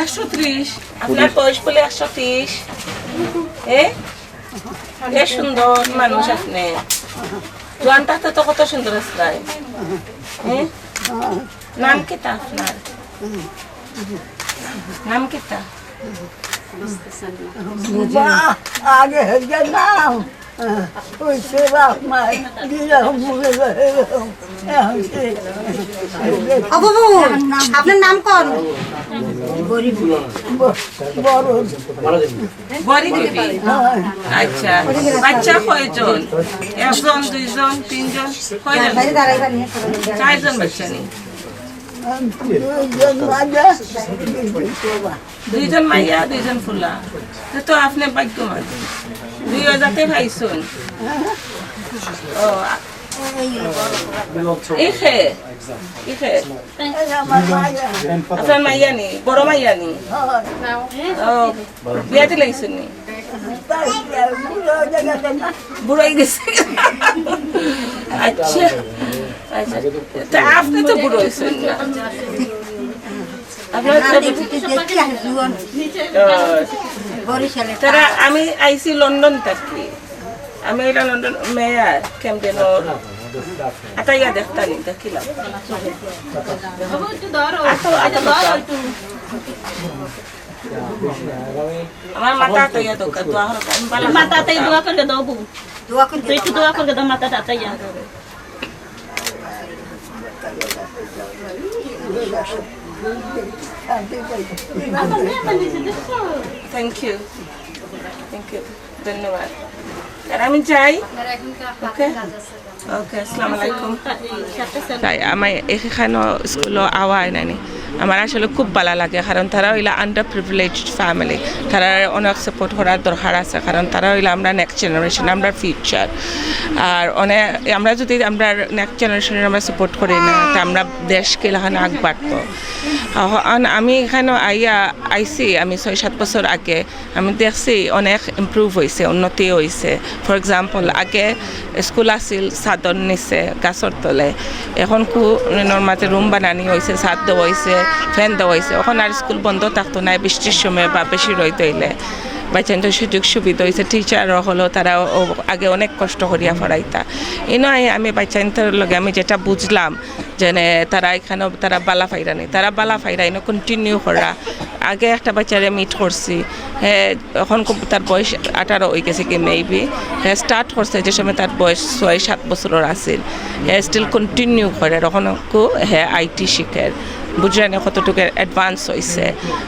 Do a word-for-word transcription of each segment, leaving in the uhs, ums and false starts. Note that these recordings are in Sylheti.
একশো ত্রিশ। আপনার বয়স বলে একশো ত্রিশ? এ, এ সুন্দর মানুষ আপনি। জোয়ান থাকতে তো কত সুন্দর আসলাই। হ্যাঁ? নাম কিতা আপনার? নাম কিতা? বাহ, আগে হেগে নাম। ওই সে বাপ মায় দিলাম, মুখে ধরে দিলাম। এখন সে ও বাবু, আপনার নাম কোন? ব-, বড়। গরিব বিবি। হ্যাঁ। আচ্ছা, বাচ্চা কয়জন? একজন, দুইজন, তিনজন, কয়জন? চারজন বাচ্চা নি? দুইজন মাঝে, দুইজন বাবা। দুইজন মাইয়া, দুইজন ফুলা। তে তো আপনি ভাগ্যবান। দুই জাতে পাইছইন। ও, আ-, এই খে, এই খে। এই আমার মাইয়া। আপনার মাইয়া নি, বড় মাইয়া নি? হয়। ও, বিয়া দিলাইছইন নি? তাই বিয়া, বুড়ো হয়ে গেছে না? বুড়ো হয়ে গেছে। আচ্ছা, আচ্ছা। তা আপনি তো বুড়ো হইছেন না। আপনার তো দেখি আর জুয়ান। ও। বরিশালে। তারা, আমি আইছি লন্ডন থাকি। আমি এটা লন্ডন মেয়ার, ক্যাম্পডেন। আতাইয়া দেখতানি, দেখিলাম। আতো, আতো, আতো। আমার মাথা আতাইয়া দরকার, দোয়া করো, আমি ভালো মাথা আতাই দোয়া করে দাও, বউ। দোয়া করে তুই একটু দোয়া করে দাও, মাথা আতাইয়া। Thank you. Thank you. ধন্যবাদ। আর আমি যাই। ওকে। ওকে, আসসালামু আলাইকুম। তাই আমার এখানো স্কুলো আওয়া হয় নানি, আমার আসলে খুব ভালা লাগে, কারণ তারা হইলা under privileged family, তারা অনেক সাপোর্ট করার দরকার আছে, কারণ তারা হইলা আমরা নেক্সট জেনারেশন, আমরা ফিউচার। আর অনেক আমরা যদি আমরা নেক্সট জেনারেশনের আমরা সাপোর্ট করি না, তা আমরা দেশ কিলাখান আগ বাড়তো। এখন আমি এখানো আইয়া আইছি আমি ছয় সাত বছর আগে, আমি দেখছি অনেক ইমপ্রুভ হইছে, উন্নতি হইছে। ফর এক্সাম্পল, আগে স্কুল আছিল ছাদর নিচে, গাছর তলে, এখন কু নর্মাতে রুম বানানি হইছে, ছাদ দেওয়া হইছে, ফ্যান দেওয়া হইছে। এখন আর স্কুল বন্ধ থাকতো না বৃষ্টির সময় বা বেশি রইদ হইলে। বাচ্চাইন্তর সুযোগ সুবিধা হইছে, টিচার হলো তারা ও-, আগে অনেক কষ্ট করিয়া পড়াইতা। ইনো আই-, আমি বাচ্চাইন্তর লগে আমি যেটা বুঝলাম, যেনে তারা এখানো তারা ভালা পাইরা নি, তারা ভালা পাইরা ইনো কন্টিনিউ করা। আগে একটা বাচ্চারে মিট করছি, হে এখন খুব তার বয়স আঠারো হয়ে গেছে কি মেবি, হে স্টার্ট করছে যে সময় তার বয়স ছয় সাত বছরর আছিল, হে স্টিল কন্টিনিউ করে, এখন কু হে আইটি শিখের, বুঝরানি কতটুকু অ্যাডভান্স হইছে।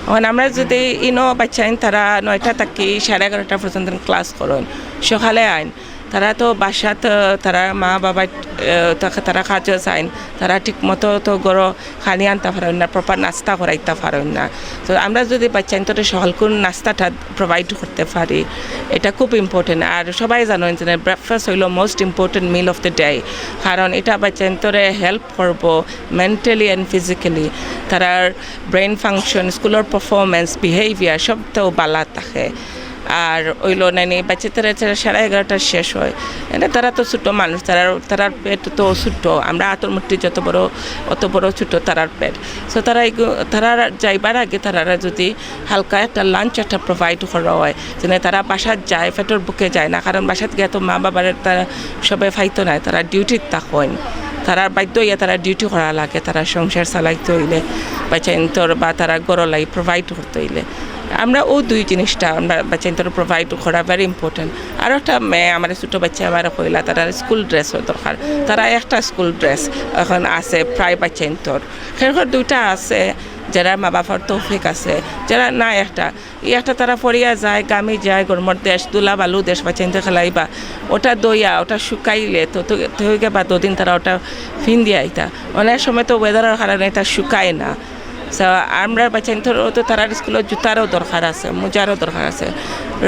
এখন আমরা যদি ইনো বাচ্চাইন তারা নয়টা থাকি সাড়ে এগারোটা পর্যন্ত ক্লাস করইন, সকালে আইন, তারা তো বাসাত, আহ, তারা মা বাবা, আহ, তা-, তারা কাজও যাইন, তারা ঠিক মতো তো ঘরো খানি আনতা পারইন না, প্রপার নাস্তা করাইতা পারইন না। তো আমরা যদি বাচ্চাইন্তরে সকালকুর নাস্তাটা প্রোভাইড করতে পারি, এটা খুব ইম্পর্টেন্ট। আর সবাই জানেন যে ব্রেকফাস্ট হইল most important meal of the day, কারণ এটা বাচ্চাইন্তরে হেল্প করবো মেন্টালি অ্যান্ড ফিজিক্যালি, তারার ব্রেন ফাংশন, স্কুলর পারফরমেন্স, বিহেভিয়ার সবটাও বালা থাকে। আর ওইলো নানি বাচ্চাদের সাড়ে এগারোটার শেষ হয়, এনে তারা তো ছোট মানুষ, তারা, তারার পেট তো ছোট, আমরা আতর মুঠি যত বড়, অত বড় ছোট তারার পেট। সো তারা এগু-, তারা যাইবার আগে তারা যদি হালকা একটা লাঞ্চ একটা প্রোভাইড করা হয়, যেন তারা বাসাত যায়, পেটর ভুকে যায় না, কারণ বাসাত গিয়া তো মা বাবার তারা সবে ফাইতো নাই, তারা ডিউটিত থাকইন, তারা বাধ্য হইয়া তারা ডিউটি করা লাগে, তারা সংসার চালাইতে হইলে বাচ্চাইন্তর বা তারা ঘরর লাগি প্রোভাইড করতে হইলে। আমরা ও দুই জিনিসটা আমরা বাচ্চাইন্তর প্রোভাইড করা ভেরি ইম্পর্টেন্ট। আর একটা মেয়ে আমার ছোট বাচ্চা আমার কইলা, তারা স্কুল ড্রেসও দরকার, তারা একটা স্কুল ড্রেস এখন আছে প্রায় বাচ্চাইন্তর, খেরখর দুইটা আছে, যারা মা বাবার তৌফিক আছে, যারা না একটা, এই একটা তারা পড়িয়া যায়, গামি যায়, গরমর দেশ, ধুলা বালু দেশ, বাচ্চাইন্তে খেলাইবা, ওটা দইয়া, ওটা শুকাইলে তো, তো, তো হইগে বা দুদিন তারা ওটা ফিন দিয়া আইতা। অনেক সময় তো ওয়েদারের কারণে এটা শুকায় না। So, আমরা বাচ্চাইন্তর তো তারার স্কুলের জুতারও দরকার আছে, মোজারও দরকার আছে।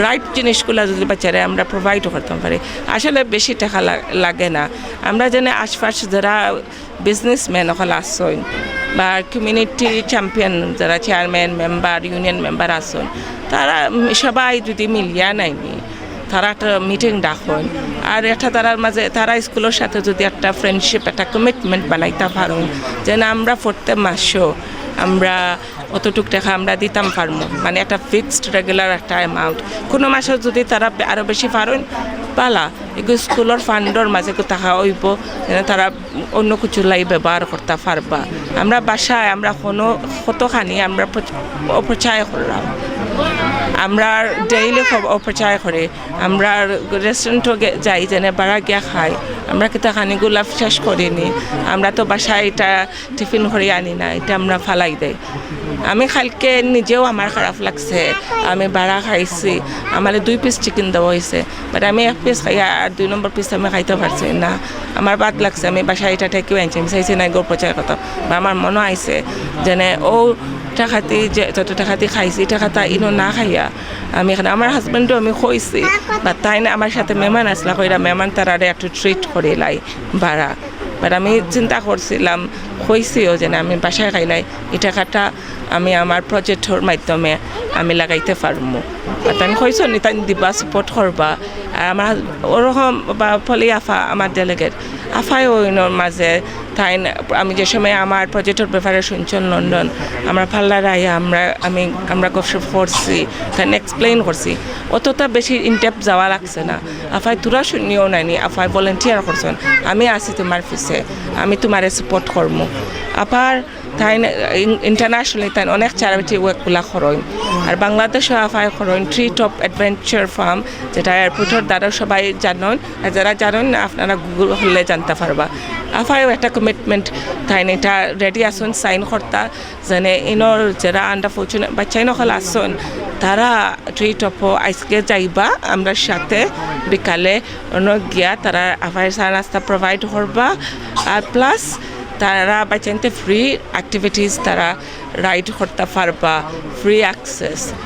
রাইট জিনিসগুলা যদি বাচ্চারে আমরা প্রোভাইড করতাম পারি, আসলে বেশি টাকা লা-, লাগে না। আমরা জানি আশপাশ যারা বিজনেসম্যান অকল আছইন বা কমিউনিটি চ্যাম্পিয়ন যারা চেয়ারম্যান, মেম্বার, ইউনিয়ন মেম্বার আছইন, তারা, উম, সবাই যদি মিলিয়া নাইনি, তারা একটা মিটিং ডাকইন, আর একটা তারার মাঝে, তারা স্কুলের সাথে যদি একটা ফ্রেন্ডশিপ, একটা কমিটমেন্ট বানাইতা পারইন, যেন আমরা প্রত্যেক মাসও আমরা অতটুক টেকা আমরা দিতাম পারমু, মানে একটা ফিক্সড রেগুলার একটা অ্যামাউন্ট। কুনু মাসে যুদি তারা বে-, আরো বেশি পারইন, বালা, এগু স্কুলর ফান্ডর মাঝে এগু থাকা অইবো, যেন তারা অন্য কিছু লাই ব্যবহার করতা পারবা। আমরা বাসায় আমরা কুনু কতখানি আমরা পচ-, অপচয় করলাম, আমরা ডেইলি খুব অপচয় করি। আমরা রেস্টুরেন্টও গে-, যাই, যেন বারা গিয়া খাই, আমরা কিতা খানিগুলা শেষ করিনি, আমরা তো বাসায় এটা টিফিন করি আনি না, এটা আমরা ফালাই দেই। আমি কালকে নিজেও আমার খারাপ লাগছে, আমি বারা খাইছি, আমারে দুই পিস চিকেন দেওয়া অইছে, বাট আমি এক পিস খাইয়া আর দুই নম্বর পিস আমি খাইতে পারছি না। আমার বাদ লাগছে, আমি বাসায় এটা টেকেও আনছি, আমি চাইছি না এগু অপচয় করতাম। বা আমার মনো আইছে যেন ও টেকাদি যে যত টেকাদি খাইছি, টেকাটা ইনো না খাইয়া আমি এখানে আমার হাজব্যান্ডও আমি কইছি, বা তাইন আমার সাথে মেহমান আছলা, কইরা মেহমান তারারে একটু ট্রিট করিলাই বারা। বাট আমি চিন্তা করছিলাম, কইছিও যেন আমি বাসায় খাইলাই, এই টেকাটা আমি আমার প্রজেক্টর মাধ্যমে আমি লাগাইতে পারমু। আর তাইন কইছইন নি, তাইন দিবা, সাপোর্ট করবা। আর আমার ওরকম বা পলি আফা, আমার ডেলিগেট আফায় ওইনর মাঝে তাইন, আমি যে সময় আমার প্রজেক্টর ব্যাপারে শুনছইন লন্ডন, আমরা পার্লারে আইয়া আমরা, আমি, আমরা গপশপ করছি, তাইন এক্সপ্লেইন করছি। অতটা বেশি ইনডেপথ যাওয়া লাগছে না। আফায় তোরা শুনিও নানি, আফায় ভলেন্টিয়ার করছইন, আমি আছি তোমার পিছে, আমি তোমারে সাপোর্ট করমু। আবার তাইন ইন-, ইন্টারন্যাশনালি তাইন অনেক চ্যারিটি ওয়ার্কগুলা করইন। আর বাংলাদেশও আফায় করইন ট্রি টপ অ্যাডভেঞ্চার ফার্ম, যেটা এয়ারপোর্টর দ্বারা সবাই জানইন। আর যারা জানইন না, আপনারা গুগল করলে জানতা পারবা। আফায়ও একটা কমিটমেন্ট, তাইন এটা রেডি আছইন সাইন করতা, যেন ইনর যারা আন্ডার ফরচুনেট বাচ্চাইন অকল আছইন, তারা ট্রি টপও আইজকে যাইবা আমরার সাথে বিকালে, অনো গিয়া তারা আফায় চা নাস্তা প্রোভাইড করবা। আর প্লাস তারা বাচ্চাইন্তে ফ্রি অ্যাক্টিভিটিস তারা রাইড করতা পারবা, ফ্রি অ্যাক্সেস।